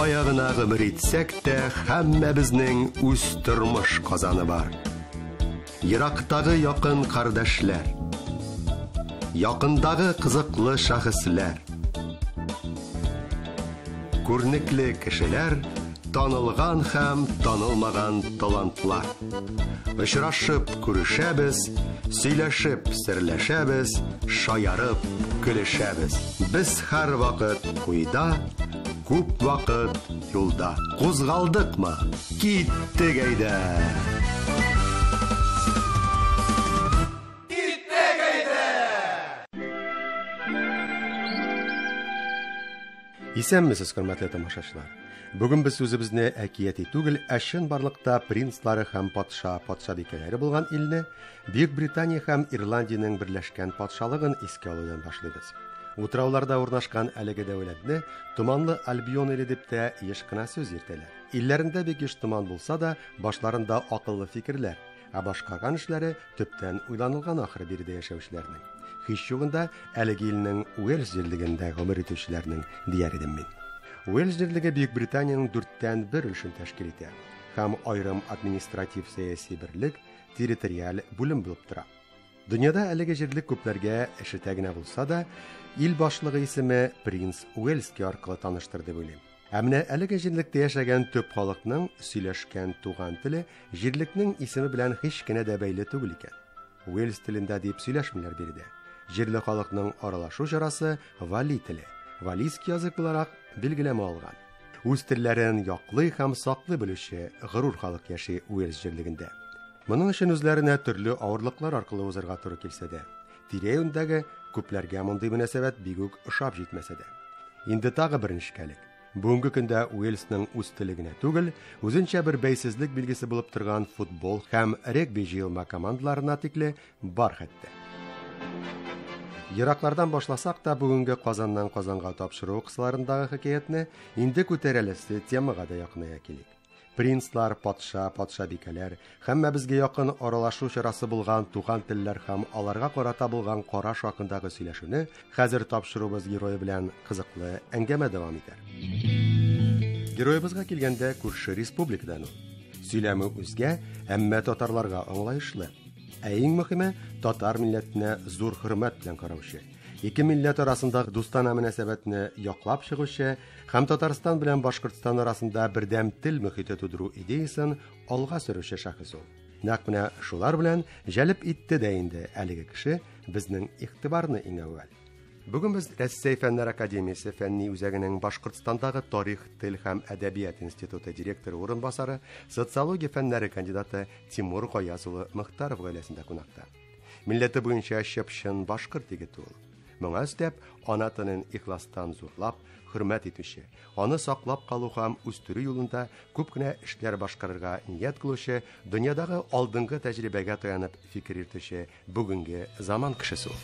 Кая гына гомер итсәк тә, һәммәбезнең үз тормыш казаны бар. Ерактагы якын кардәшләр, якындагы кызыклы шәхесләр, күренекле кешеләр, танылган һәм танылмаган талантлар. Очрашып күрешәбез, сөйләшеп серләшәбез, шаярып көлешәбез. Без һәрвакыт уйда, күп вакыт юлда. Кузгалдыкмы? Киттек әйдә! Исәнмесез, хөрмәтле тамашачылар. Бүген без үзебезне әкияти түгел, ә чынбарлыкта принцлары һәм патша, патшабикәләре булган илне, Бөек Британия һәм Ирландиянең берләшкән патшалыгын искә алудан башлыйбыз. Утрауларда урнашкан әлеге дәүләтне Томанлы Альбион иле дип тә еш кына сүз йөртәләр. Илләрендә бик еш томан булса да, башларында акыллы фикерләр, ә башкарган эшләре төптән уйланылган ахры биредә яшәүчеләрнең. Һич югында әлеге илнең Уэльс җирлегендә гомер итүчеләрнең, дияр идем мин. Уэльс җирлеге Бөек Британиянең дүрттән бер өлешен тәшкил итә һәм аерым административ-сәяси берлек, территориаль бүлем булып тора. Дөньяда әлеге җирлек күпләргә эшетә генә булса да, ил башлыгы исеме принц Уэльский аркылы таныштыр дип уйлыйм. Ә менә әлеге җирлектә яшәгән төп халыкның сөйләшкән туган теле җирлекнең исеме белән һич кенә дә бәйле түгел икән. Уэльс телендә дип сөйләшмиләр биредә. Җирле халыкның аралашу чарасы вали теле, валийский язык буларак билгеләмә алган. Үз телләрен яклый һәм саклый белүче горур халык яши Уэльс җирлегендә. Моның өчен үзләренә төрле авырлыклар аркылы узарга туры килсә дә, тирә-юньдәге күпләргә мондый мөнәсәбәт бик үк ошап җитмәсә дә. Инде тагы бер нечкәлек. Бүгенге көндә Уэльсның үз теле генә түгел, үзенчә бер бәйсезлек билгесе булып торган футбол һәм регби җыелма командаларына тикле бар хәтта. Ераклардан башласак та, бүгенге Казаннан Казанга тапшыруы кысаларындагы хикәятне инде күтәрелесе темага да якыная килик. Принцлар, патша, патшабикәләр, һәммәбезгә якын аралашу чарасы булган туган телләр һәм аларга карата булган караш хакындагы сөйләшүне хәзер тапшыруыбыз герое белән кызыклы әңгәмә дәвам итәр. Героебызга килгәндә, күрше республикадан ул. Сөйләме үзгә, әмма татарларга аңлаешлы. Ә иң мөһиме, татар милләтенә зур хөрмәт белән караучы, ике милләт арасындагы дустана мөнәсәбәтне яклап чыгучы һәм Татарстан белән Башкортстан арасында бердәм тел мөхите тудыру идеясын алга сөрүче шәхес ул. Нәкъ менә шулар белән җәлеп итте дә инде әлеге кеше безнең игътибарны иң әүвәл. Бүген без Рәсәй Фәннәр академиясе фәнни үзәгенең Башкортстандагы тарих, тел һәм әдәбият институты директоры урынбасары, социология фәннәре кандидаты Тимур Гаяз улы Мөхтәров гаиләсендә кунакта. Милләте буенча чып-чын башкорт егете ул. Моңа өстәп, ана телен ихластан зурлап, хөрмәт итүче, аны саклап калу һәм үстерү юлында күп кенә эшләр башкарырга ният кылучы, дөньядагы алдынгы тәҗрибәгә таянып фикер йөртүче бүгенге заман кешесе ул.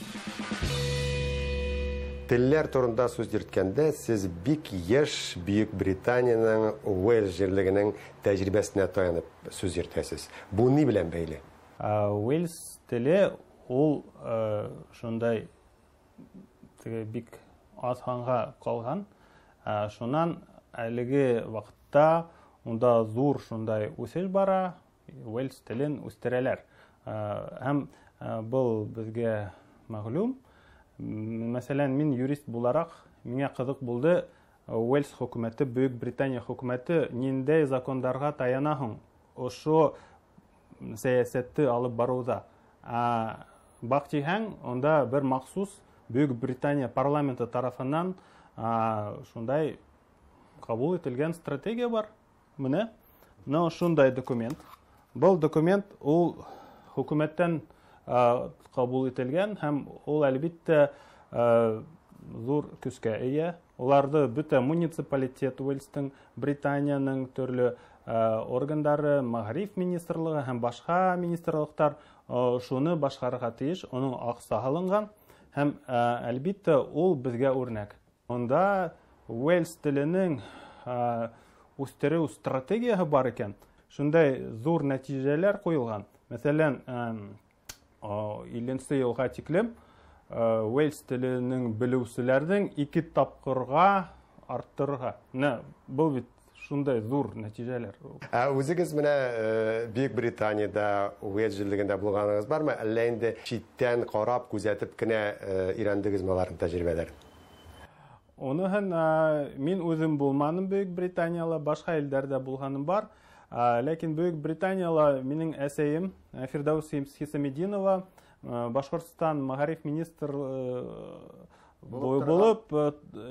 Телләр турында сүз йөрткәндә, сез бик еш Бөек Британиянең Уэльс җирлегенең тәҗрибәсенә таянып сүз йөртәсез. Бу ни белән бәйле? Уэльс теле ул шундай теге бик аз санга калган. Шуннан әлеге вакытта унда зур шундай үсеш бара, Уэльс телен үстерәләр. Һәм был безгә мәгълүм. Мәсәлән, мин юрист буларак, миңа кызык булды, Уэльс хөкүмәте, Бөек Британия хөкүмәте ниндәй закондарга таяна һуң? Ошо сәясәтте алып баруда. Ә бак тиһәң, унда бер махсус Бөек Британия парламенты тарафыннан шундай кабул ителгән стратегия бар. Менә менә шундай документ. Был документ ул хөкүмәттән кабул ителгән һәм ул әлбиттә зур көскә ия. Уларды бөтә муниципалитет Уэльстың, Британиянең төрле органдары, мәгариф министрлыгы һәм башка министрлыктар шуны башкарырга тиеш, уның акча алынган һәм әлбиттә ул безгә үрнәк. Монда Уэльс теленең үстерү стратегиясе бар икән. Шундай зур нәтиҗәләр куелган. Мәсәлән, 50 елга тиклем Уэльс теленең белүчеләрнең 2 тапкырга арттырырга. Менә был бит шундай зур нәтиҗәләр. Ә үзегез менә Бөек Британиядә, Уэльс җирлегендә булганыгыз бармы? Әллә инде читтән карап, күзәтеп кенә өйрәндегезме аларның тәҗрибәләрен? Уныһын мин үзем булманым Бөек Британиялә, башка илдәрдә булганым бар. Ләкин Бөек Британиялә минем әсәем Фирдаус Хисамединова Башкортстан мәгариф министр булып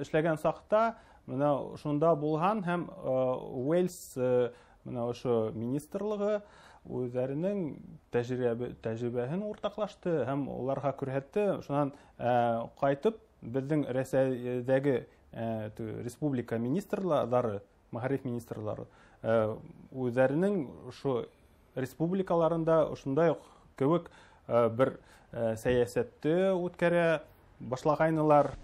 эшләгән сакта менә шунда булган һәм Уэльс менә ошо министрлыгы үзләренең тәҗрибәһен уртаклашты һәм уларга күрһәтте. Шуннан кайтып безнең Рәсәйдәге республика министрлары, мәгариф министрлары үзләренең ошо республикаларында ошондай ук кебек бер сәясәтте үткәрә башлагайнылар.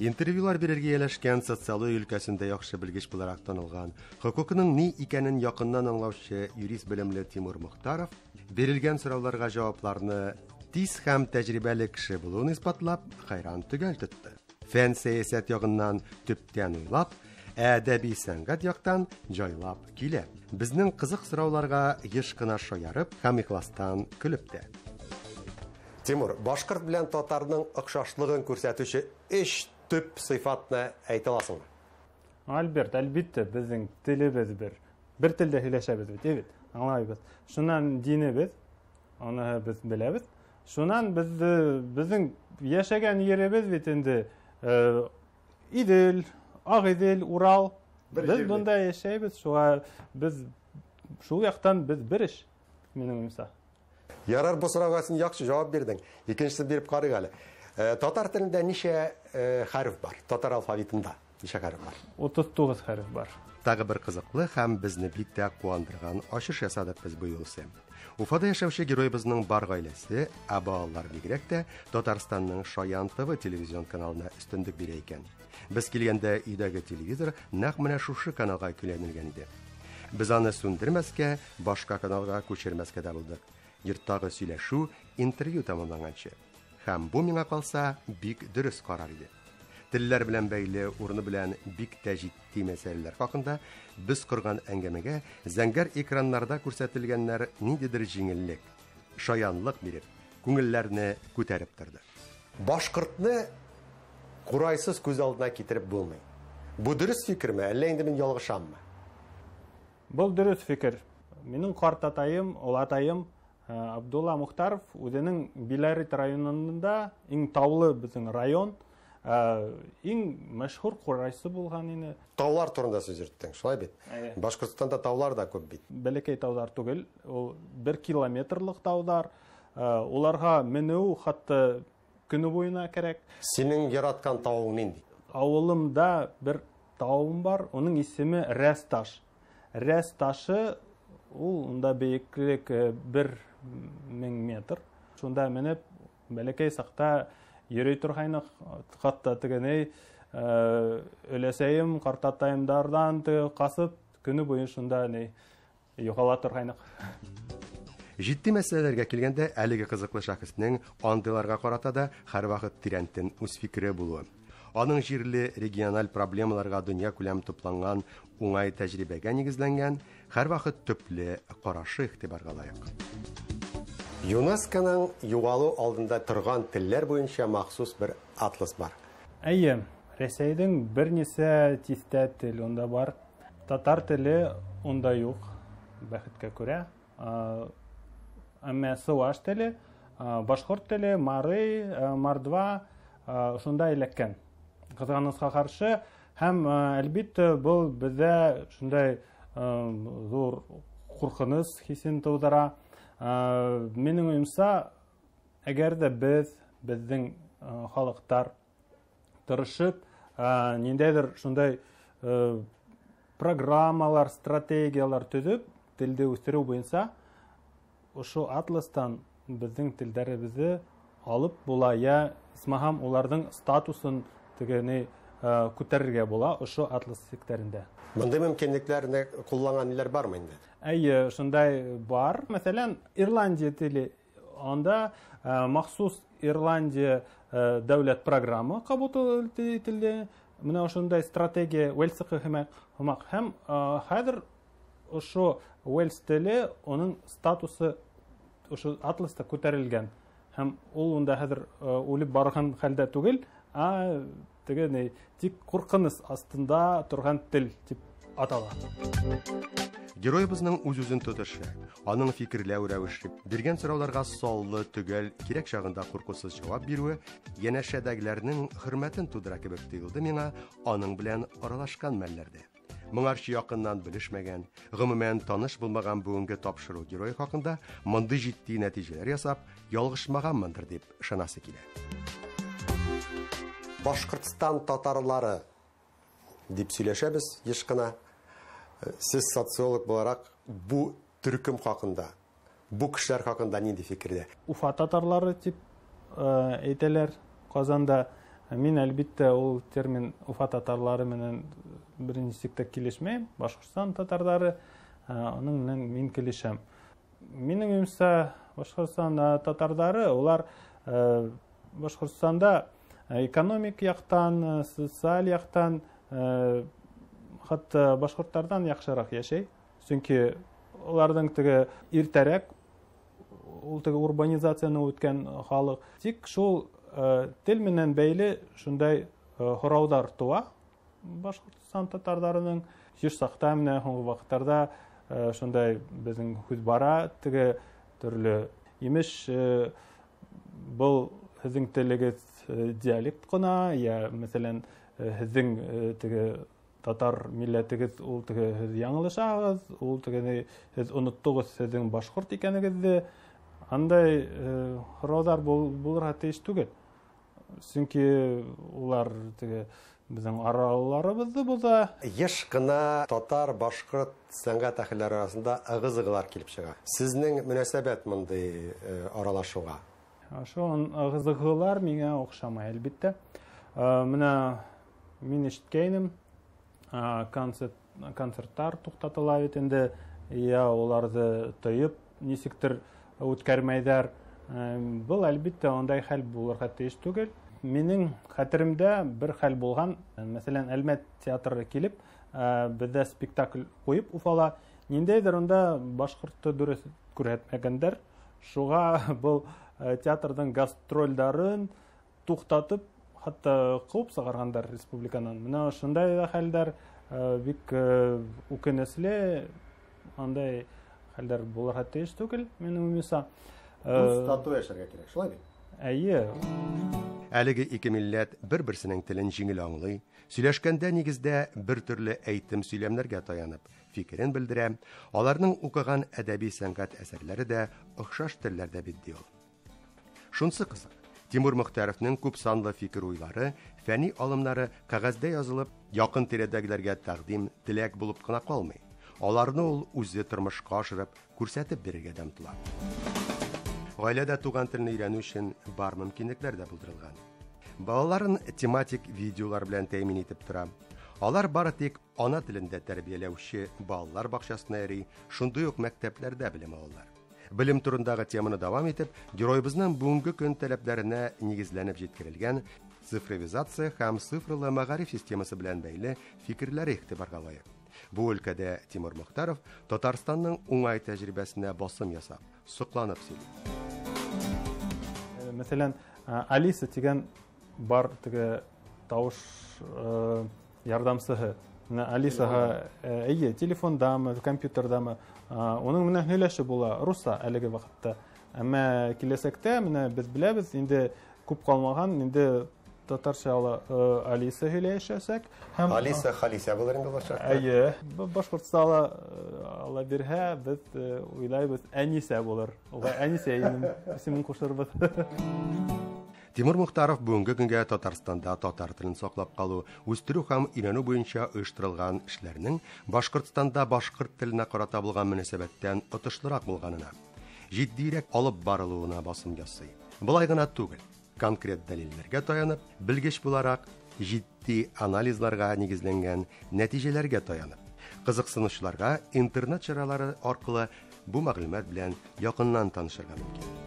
Интервьюлар бирергә ияләшкән социология өлкәсендә яхшы белгеч буларак танылган, хокукның ни икәнен якыннан аңлаучы юрист белемле Тимур Мохтаров бирелгән сорауларга җавапларны тиз һәм тәҗрибәле кеше булуын исбатлап, хайран төгәл тотты. Фән сәясәт ягыннан төптән уйлап, әдәби сәнгать яктан җайлап килә. Безнең кызык сорауларга еш кына шаярып һәм ихластан көлеп тә. Тимур, башкорт белән татарның охшашлыгын күрсәтүче өч төп сыйфатны әйтә аласыңмы? Альберт, әлбиттә, безнең телебез бер. Бер телдә һөйләшәбез бит, бит. Аңлайбыз. Шуннан динебез, аны без беләбез. Шуннан безнең яшәгән еребез бит инде Идел, Агыйдел, Урал. Без бунда яшәйбез, шуңа без шул яктан без бер эш, минем уемча. Ярар, бу сорауга син яхшы җавап бирдең. Икенчесен биреп карыйк әле. Татар телендә ничә хәреф бар? Татар алфавитында ничә хәреф бар? 39 хәреф бар. Тагы бер кызыклы һәм безне бик тә куандырган ачыш ясадык без бу юлсы. Уфада яшәүче героебызның бар гаиләсе, ә балалар бигрәк тә Татарстанның Шаян ТВ телевизион каналына өстенлек бирә икән. Без килгәндә өйдәге телевизор нәкъ менә шушы каналга көйләнелгән иде. Без аны сүндермәскә, башка каналга күчермәскә дә булдык. Йорттагы сөйләшү интервью тәмамланганчы. Һәм бу миңа калса бик дөрес карар иде. Телләр белән бәйле урыны белән бик тә җитди мәсьәләләр хакында без корган әңгәмәгә зәңгәр экраннарда күрсәтелгәннәр ниндидер җиңеллек, шаянлык биреп, күңелләрне күтәреп торды. Башкортны курайсыз күз алдына китереп булмый. Бу дөрес фикерме, әллә инде мин ялгышаммы? Бу дөрес фикер. Минем картатаем, олатаем Абдулла Мухтаров үзенең Биләрит районында иң таулы безнең район, иң мәшһүр курайсы булган ине. Таулар турында сүз йөрттең, шулай бит? Башкортстанда таулар да күп бит. Бәләкәй таулар түгел, ул 1 километрлык таулар. Уларга менү хәтта көне буена кирәк. Синең яраткан тавың нинди? Авылымда бер тавым бар, уның исеме Рәс таш. Рәс ташы ул унда бейеклек 1000 метр. Шунда менеп бәләкәй сакта йөри торгайнык, хәтта тегеней өләсәем, картатаемдардан касып көне буе шунда ни югала торгайнык. Җитди мәсьәләләргә килгәндә, әлеге кызыклы шәхеснең андыйларга карата да һәрвакыт тирәнтен үз фикере булуы. Аның җирле региональ проблемаларга дөнья күләм тупланган уңай тәҗрибәгә нигезләнгән һәрвакыт төпле карашы игътибарга лаек. ЮНЕСКОның югалу алдында торган телләр буенча махсус бер атлас бар. Әйе, Рәсәйнең берничә тистә тел унда бар. Татар теле унда юк, бәхеткә күрә. Әмма суваш теле, башкорт теле, мари, мордва шунда эләккән. Кызганыска каршы һәм әлбиттә бу бездә шундай зур куркыныч хисен тудыра. Минем уемча, әгәр дә без, безнең халыктар тырышып, ниндәйдер шундай программалар, стратегиялар төзеп, телде үстерү буенча ошо атластан безнең телдәребезне алып була, я исмахам уларның статусын тегене күтәрергә була ошо атлас секторында. Мондый мөмкинлекләрне кулланган ниләр бармы инде? Әйе, шундай бар. Мәсәлән, Ирландия теле, анда махсус Ирландия дәүләт программа кабул ителде. Менә ошондай стратегия Уэльсыкы һымак. Һәм хәзер ошо Уэльс теле, оның статусы ошо атласта күтәрелгән. Һәм ул унда хәзер үлеп барган хәлдә түгел, ә теге ни, тик куркыныч астында торган тел дип атала. Героебызның үз-үзен тотышы, аның фикерләү рәвеше, биргән сорауларга саллы, төгәл, кирәк чагында куркусыз җавап бирүе янәшәдәгеләрнең хөрмәтен тудыра кебек тоелды миңа аның белән аралашкан мәлләрдә. Моңарчы якыннан белешмәгән, гомумән таныш булмаган бүгенге тапшыру герое хакында мондый җитди нәтиҗәләр ясап, ялгышмаганмындыр дип ышанасы килә. Башкортстан татарлары дип сөйләшәбез еш кына. Сез социолог буларак бу төркем хакында, бу кешеләр хакында нинди фикердә? Уфа татарлары дип әйтәләр Казанда. Мин әлбиттә ул термин Уфа татарлары менән беренче чиктә килешмәйм. Башкортстан татарлары, аның менән мин килешәм. Минем уемча, Башкортстан татарлары, улар Башкортстанда экономик яктан, социаль яктан, хәтта башкортлардан яхшырак яшәй. Чөнки уларның теге иртәрәк ул теге урбанизацияне үткән халык. Тик шул тел менән бәйле шундай һораулар туа Башкортстан татарларының. Еш сакта менә һуңгы вакытларда шундай безнең һүз бара, теге төрле имеш, был һеҙҙең телегеҙ диалект ҡына, я, мәҫәлән, һеҙҙең теге татар милләтегеҙ ул теге һеҙ яңылышағыҙ, ул теге һеҙ оноттоғоҙ һеҙҙең башҡорт икәнегеҙҙе. Андай һорауҙар булырға тейеш түгел. Сөнки улар теге беҙҙең араларыбыҙҙы боҙа. Еш ҡына татар, башҡорт сәнғәт әһелләре арасында ығы-зығылар килеп сыға. Сезнең мөнәсәбәт мондый аралашыуға? Ошо ығы-зығылар миңә оҡшамай, әлбиттә. Менә мин ишеткәйнем, концерттар туҡтатыла бит инде, я уларҙы тыйып нисектер үткәрмәйҙәр. Был әлбиттә ундай хәл булырға тейеш түгел. Минең хәтеремдә бер хәл булған, мәҫәлән, Әлмәт театры килеп, беҙҙә спектакль ҡуйып Уфала, ниндәйҙер унда башҡортто дөрөҫ күрһәтмәгәндәр. Шуға был театрҙың гастролдарын туҡтатып, хатта ҡыуып сығарғандар республиканан. Менә ошондай ҙа хәлдәр бик үкенесле, андай хәлдәр булырға тейеш түгел, минең уйымса. Дус тату яшәргә кирәк, шулай бит? Әйе. Әлеге ике милләт бер-берсенең телен җиңел аңлый, сөйләшкәндә нигездә бер төрле әйтем сөйләмнәргә таянып, фикерен белдерә. Аларның укыган әдәби сәнгать әсәрләре дә охшаш телләрдә бит ди ул. Шунсы кызык, Тимур Мөхтәровның күп санлы фикер уйлары, фәнни алымнары кәгазьдә язылып, якын тирәдәгеләргә тәкъдим, теләк булып кына калмый. Аларны ул үзе тормышка ашырып, күрсәтеп бирергә дә омтыла. Гаиләдә туган телне өйрәнү өчен бар мөмкинлекләр дә булдырылган. Балаларын тематик видеолар белән тәэмин итеп тора. Алар бары тик ана телендә тәрбияләүче балалар бакчасына йөри, шундый ук мәктәпләрдә белем алалар. Белем турындагы теманы дәвам итеп, героебызның бүгенге көн таләпләренә нигезләнеп җиткерелгән цифровизация һәм цифрлы мәгариф системасы белән бәйле фикерләре игътибарга лаек. Бу өлкәдә Тимур Мөхтәров Татарстанның уңай тәҗрибәсенә басым ясап, сокланып сөйли. Мәсәлән, Алиса дигән бар теге тавыш ярдәмчеһе. Менә Алисаға, әйе, телефондамы, компьютердамы, уның менә һөйләше була русса әлеге вакытта. Әмма киләсәктә менә без беләбез, инде күп калмаган, инде татарча Алиса һөйләшәсәк һәм Алиса Халиса булыр инде булачак. Әйе, башкортча ала бирһә, без уйлайбыз, Әнисә булыр. Уга Әнисә исемен кушырбыз. Тимур Мөхтәров бүгенге көнгә Татарстанда татар телен саклап калу, үстерү һәм өйрәнү буенча оештырылган эшләрнең Башкортстанда башкорт теленә карата булган мөнәсәбәттән отышлырак булганына, җитдирәк алып барылуына басым ясый. Болай гына түгел, конкрет дәлилләргә таянып, белгеч буларак җитди анализларга нигезләнгән нәтиҗәләргә таянып, кызыксынучыларга интернет чаралары аркылы бу мәгълүмат белән якыннан танышырга мөмкин.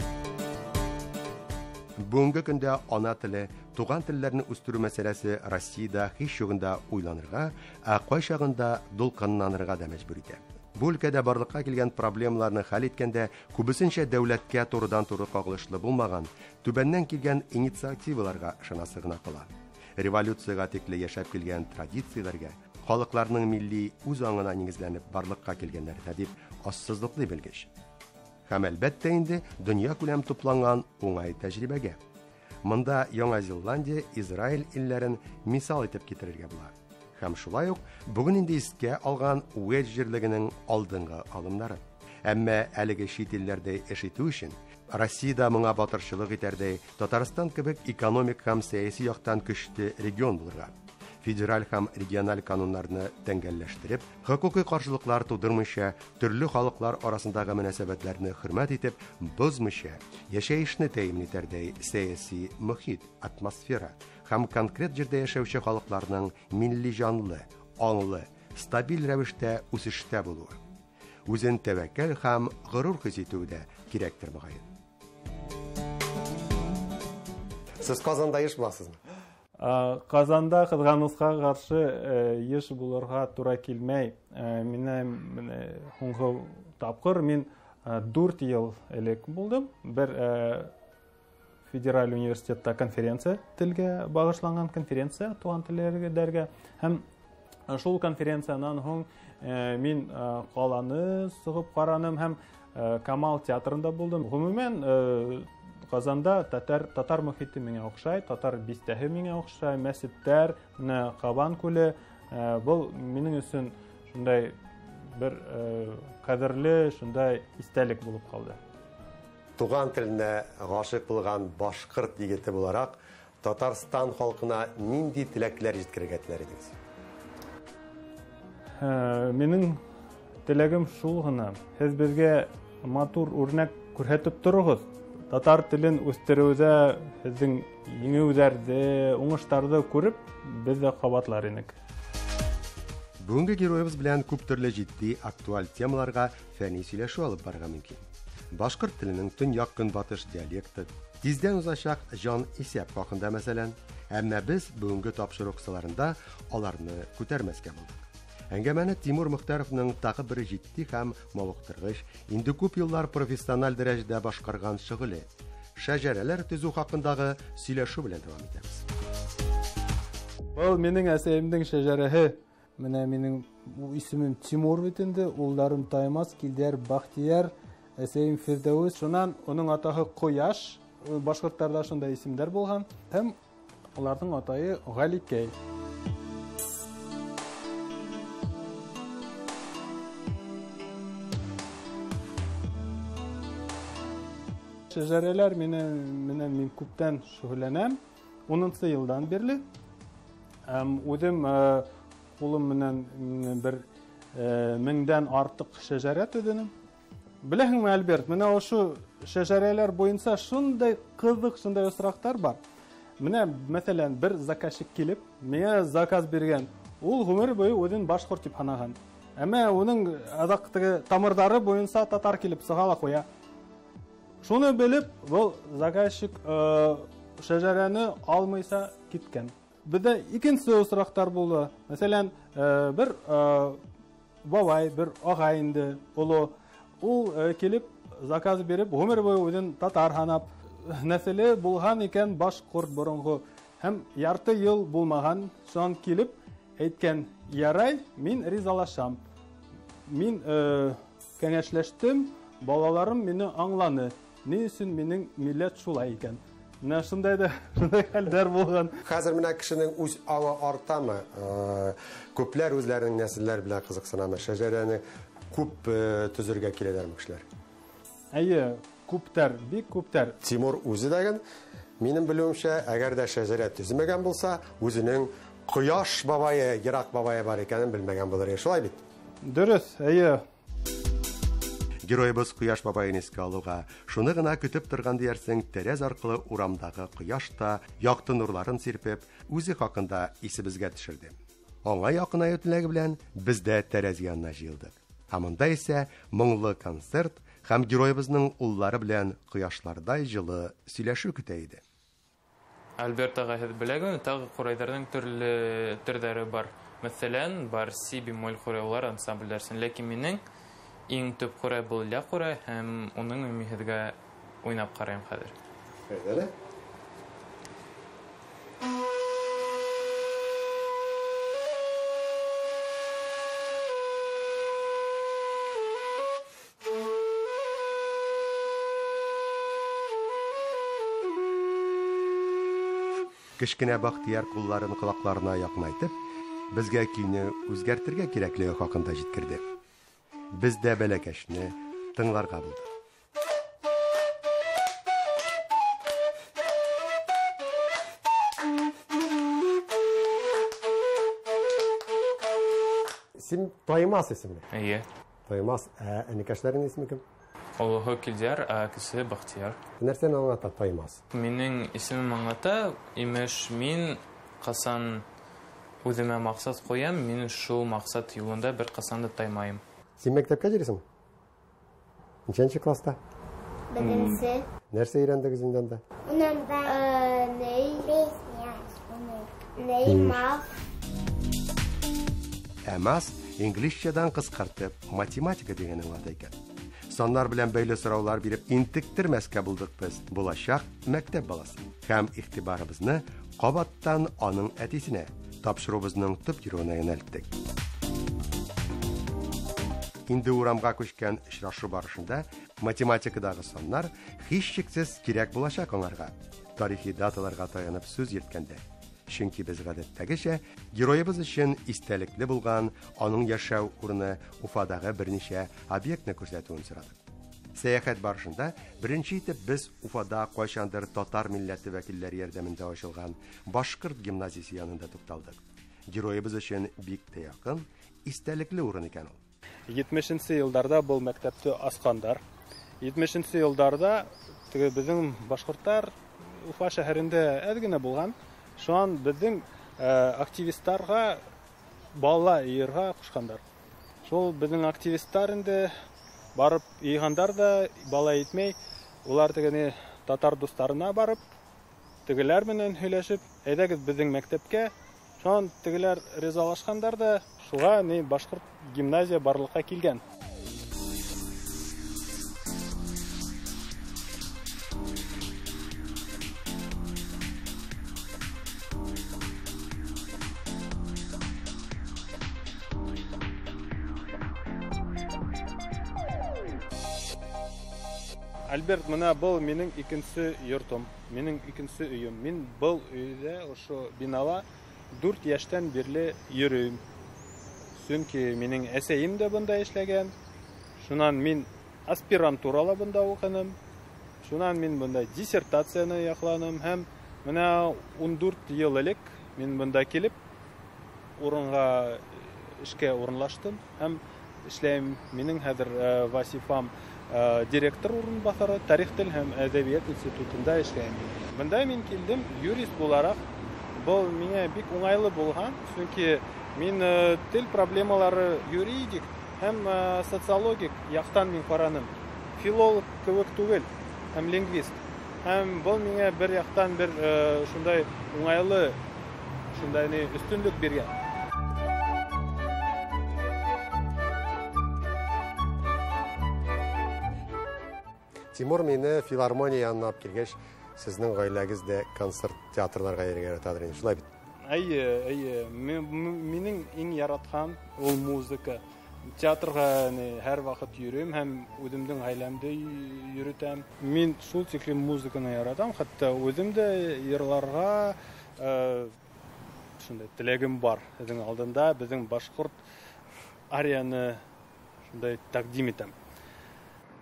Бүгенге көндә ана теле туган телләрне үстерү мәсьәләсе Россиядә һич югында уйланырга, ә кайчагында дулкынланырга да мәҗбүр итә. Бу өлкәдә барлыкка килгән проблемаларны хәл иткәндә күбесенчә дәүләткә турыдан-туры кагылышлы булмаган, түбәннән килгән инициативаларга ышанасы гына кала. Революциягә тикле яшәп килгән традицияләргә, халыкларның милли үз аңына нигезләнеп барлыкка килгәннәренә дип ассызыклый белгеч. Һәм әлбәттә инде дөнья күләм тупланган уңай тәҗрибәгә. Монда Яңа Зеландия, Израиль илләрен мисал итеп китерергә була. Һәм шулай ук бүген инде искә алган Уэльс җирлегенең алдынгы алымнары. Әмма әлеге чит илләрдә эш итү өчен Россиядә моңа батырчылык итәрдәй Татарстан кебек экономик һәм сәяси яктан көчле регион булырга, федераль һәм региональ кануннарны тәңгәлләштереп, хокукый каршылыклар тудырмыйча, төрле халыклар арасындагы мөнәсәбәтләрне хөрмәт итеп, бозмыйча, яшәешне тәэмин итәрдәй сәяси мохит, атмосфера һәм конкрет җирдә яшәүче халыкларның милли җанлы, аңлы, стабиль рәвештә үсештә булуы. Үзен тәвәккәл һәм горур хис итүе дә кирәктер мөгаен. Сез Казанда еш буласызмы? Казанда кызганычка каршы еш булырга тура килмәй. Менә һуңгы тапкыр мин 4 ел элек булдым. Бер федераль университетта конференция, телгә багышланган конференция, туган телләргә. Һәм шул конференциянан һуң мин каланы сыгып караным һәм Камал театрында булдым. Гомумән, Казанда татар мохите миңа охшай, татар бистәһе миңа охшай, мәчетләр, менә Кабан күле, был минем өчен шундай бер кадерле, шундай истәлек булып калды. Туган теленә гашыйк булган башкорт егете буларак, Татарстан халкына нинди теләкләр җиткерергә теләр идегез? Минем теләгем шул гына. Һеҙ беҙгә матур үрнәк күрһәтеп тороғоҙ. Татар телен үҫтереүҙә һеҙҙең еңеүҙәрҙе, уңыштарҙы күреп, беҙ ҙә ҡабатлар инек. Бүгенге героебыз белән күп төрле җитди актуаль темаларга фәнни сөйләшү алып барырга мөмкин. Башкорт теленең төньяк-көнбатыш диалекты, тиздән узачак җан исәп хакында мәсәлән, әмма без бүгенге тапшыру кысаларында аларны күтәрмәскә булдык. Әңгәмәне Тимур Мөхтәровның тагы бер җитди һәм мавыктыргыч, инде күп еллар профессиональ дәрәҗәдә башкарган шөгыле шәҗәрәләр төзү хакындагы сөйләшү белән дәвам итәбез. Был минең әсәйемдең шәҗәрәһе. Менә минең исемем Тимур бит инде, улларым Таймас, Килдәр, Бахтияр, әсәйем Фирдәүс. Шуннан уның атаһы Кояш, башкортларда шундай исемдәр булган, һәм уларның атайы Галикәй. Шәҗәрәләр менән мин күптән шөгыльләнәм. 10 елдан бирле. Үҙем ҡулым менән бер 1000-дән артыҡ шәжәрә төҙөнөм. Беләһеңме, Альберт, менә ошо шәжәрәләр буйынса шундай ҡыҙыҡ, шундай осраҡтар бар. Менә, мәҫәлән, бер заказчик килеп, миңә заказ биргән. Ул ғүмер буйы үҙен башҡорт тип һанаған. Әммә уның аҙаҡ теге тамырҙары буйынса татар килеп сыға ла ҡуя. Шуны белеп, был заказчик шәжәрәне алмайса киткән. Беҙҙә икенсе осраҡтар булды. Мәҫәлән, бер бабай, бер ағай инде, оло, ул килеп заказ биреп, ғүмер буйы үҙен татар һанап, нәҫеле булған икән башҡорт боронғо. Һәм ярты йыл булмаған, шунан килеп әйткән: "Ярай, мин ризалашам. Мин кәңәшләштем, балаларым мине аңланы. Ни өсөн минең милләт шулай икән?" Менә шундай да шундай хәлдәр булган. Хәзер менә кешенең үз аңы артамы? Күпләр үзләренең нәселләре белән кызыксынамы? Шәҗәрәне күп төзергә киләләрме кешеләр? Әйе, күптәр, бик күптәр. Тимур үзе дә, минем белүемчә, әгәр дә шәҗәрә төземәгән булса, үзенең Кояш бабайы, ерак бабайы бар икәнен белмәгән булыр. Шулай бит? Дөрес, әйе. Героебыз Кояш бабайын искә алуга, шуны гына көтеп торган диярсең, тәрәз аркылы урамдагы кояш та якты нурларын сирпеп, үзе хакында исебезгә төшерде. Аңа якынаю теләге белән без дә тәрәз янына җыелдык. Һәм монда исә моңлы концерт һәм героебызның уллары белән кояшлардай җылы сөйләшү көтә иде. Альберт ағай, һеҙ беләгеҙме, тағы ҡурайҙарҙың төрлө төрҙәре бар. Мәҫәлән, бар си бемоль ҡурайлар ансамблдәр өсөн. Ләкин минең иң төп ҡурай был ля ҡурай, һәм уның мин һеҙгә уйнап ҡарайым хәҙер. Әйҙә. Кечкенә Бахтияр кулларын колакларына якынайтып, безгә көйне үзгәртергә кирәклеге хакында җиткерде. Без дә бәләкәчне тыңларга булдык. Син Таймас исемле. Әйе. Таймас, ә энекәшләренең исеме кем? Олоһо Килдияр, ә кесе Бахтияр. Нәрсәне аңлата Таймас? Минең исемем аңлата, имеш, мин ҡасан үҙемә маҡсат ҡуям, мин шул маҡсат юлында бер ҡасан да таймайым. Син мәктәпкә йөрисеңме? Ничәнче класста? Беренсе. Нәрсә өйрәндегез инде анда? Ней. Ней мал. Ә мас инглизчәдән кыскартып математика дигәнне аңлата икән. Саннар белән бәйле сораулар биреп интектермәскә булдык без булачак мәктәп баласын. Һәм игътибарыбызны кабаттан аның әтисенә, тапшыруыбызның төп героена юнәлттек. Инде урамга күчкән очрашу барышында математикадагы саннар һичшиксез кирәк булачак аңарга. Тарихи даталарга таянып сүз йөрткәндә. Чөнки без гадәттәгечә героебыз өчен истәлекле булган аның яшәү урыны Уфадагы берничә объектны күрсәтүен сорадык. Сәяхәт барышында беренче итеп без Уфада кайчандыр татар милләте вәкилләре ярдәмендә ачылган Башкорт гимназиясе янында тукталдык. Героебыз өчен бик тә якын, истәлекле урын икән ул. 70-нче елларда был мәктәпте асҡандар. 70-нче елларда теге беҙҙең башҡорттар Уфа шәһәрендә әҙ генә булған. Шунан беҙҙең активисттарға бала йыйырға ҡушҡандар. Шул беҙҙең активисттар инде барып йыйғандар да бала етмәй, улар тегене татар дуҫтарына барып, тегеләр менән һөйләшеп, әйҙәгеҙ беҙҙең мәктәпкә. Шунан тегеләр ризалашҡандар да, шуға ни башҡорт гимназия барлыҡҡа килгән. Альберт, мына был минең икенсе йортом, минең икенсе өйөм. Мин был өйҙә, ошо бинала 4 йәштән бирле йөрөйм. Сөнки минең әсәйем дә бында эшләгән. Шунан мин аспирантурала бында уҡыным. Шунан мин бында диссертацияны яҡланым һәм мына 14 йыл элек мин бында килеп урынға эшкә урынлаштым һәм эшләйем. Минең хәҙер вазифам директор урынбаҫары, тарих, тел һәм әҙәбиәт институтында эшләйем. Бында мин килдем юрист булараҡ. Был миңә бик уңайлы булған, сөнки мин тел проблемалары юридик һәм социологик яҡтан мин ҡараным. Филолог кеүек түгел, һәм лингвист. Һәм был миңә бер яҡтан бер шундай уңайлы, шундай өҫтөнлөк биргән. Тимур мине филармония янына алып килгәч, сезнең гаиләгез дә концерт театрларга йөрергә яратадыр инде, шулай бит? Әйе, әйе. Минең иң яратҡан ул музыка. Театрға һәр ваҡыт йөрөйм һәм үҙемдең ғаиләмде йөрөтәм. Мин шул тиклем музыканы яратам, хатта үҙем дә йырларға шундай теләгем бар. Һеҙҙең алдында беҙҙең башҡорт арияны шундай тәҡдим итәм.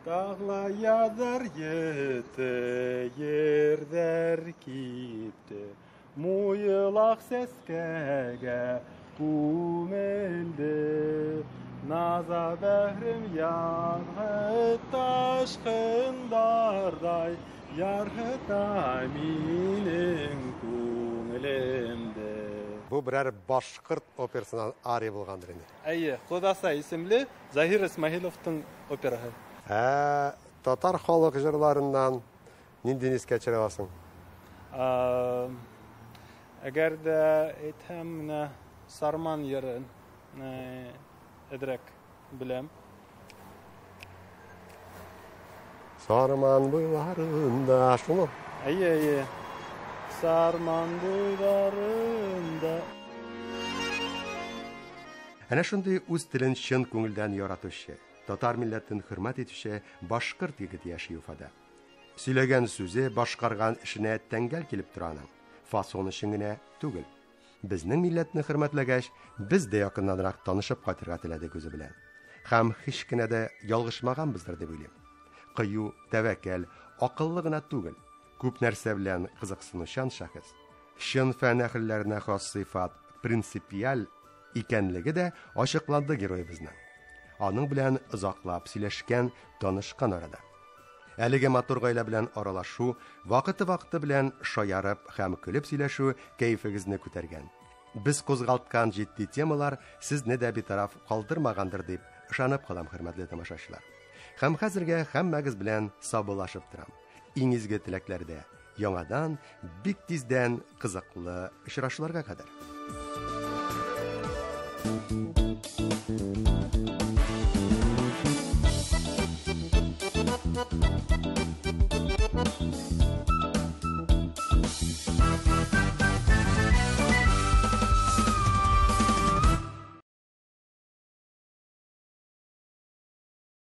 Тағлаяҙар ете ерҙәр кипте, муйылаҡ сәскәгә күмелде. Наза бәғрем ярғы ташҡындарҙай, ярһыта минең күңелемде. Бу берәр башҡорт операсынан ария булғандыр инде. Әйе, Ҡоҙаса исемле Заһир Исмәғиловтың операһы. Ә татар халыҡ йырларынан ниндәйен иҫкә төшерә аласың? Әгәр дә әйтһәм, менә Сарман йырын әзрәк беләм. Сарман буйларында, шуны? Әйе, әйе. Сарман буйларында. Әнә шундый үз телен чын күңелдән яратучы, татар милләтен хөрмәт итүче башкорт егете яши Уфада. Сөйләгән сүзе башкарган эшенә тәңгәл килеп тора аның. Фасон өчен генә түгел. Безнең милләтне хөрмәтләгәч, без дә якыннанрак танышып кайтырга теләдек үзе белән. Һәм һич кенә дә ялгышмаганбыздыр дип уйлыйм. Кыю, тәвәккәл, акыллы гына түгел, күп нәрсә белән кызыксынучан шәхес. Чын фән әһелләренә хас сыйфат, принципиаль икәнлеге дә ачыкланды героебызның. Аның белән озаклап сөйләшкән, танышкан арада. Әлеге матур гаилә белән аралашу, вакыты-вакыты белән шаярып һәм көлеп сөйләшү кәефегезне күтәргән. Без кузгалткан җитди темалар сезне дә битараф калдырмагандыр дип ышанып калам, хөрмәтле тамашачылар. Һәм хәзергә һәммәгез белән саубуллашып торам. Иң изге теләкләрдә яңадан бик тиздән кызыклы очрашуларга кадәр.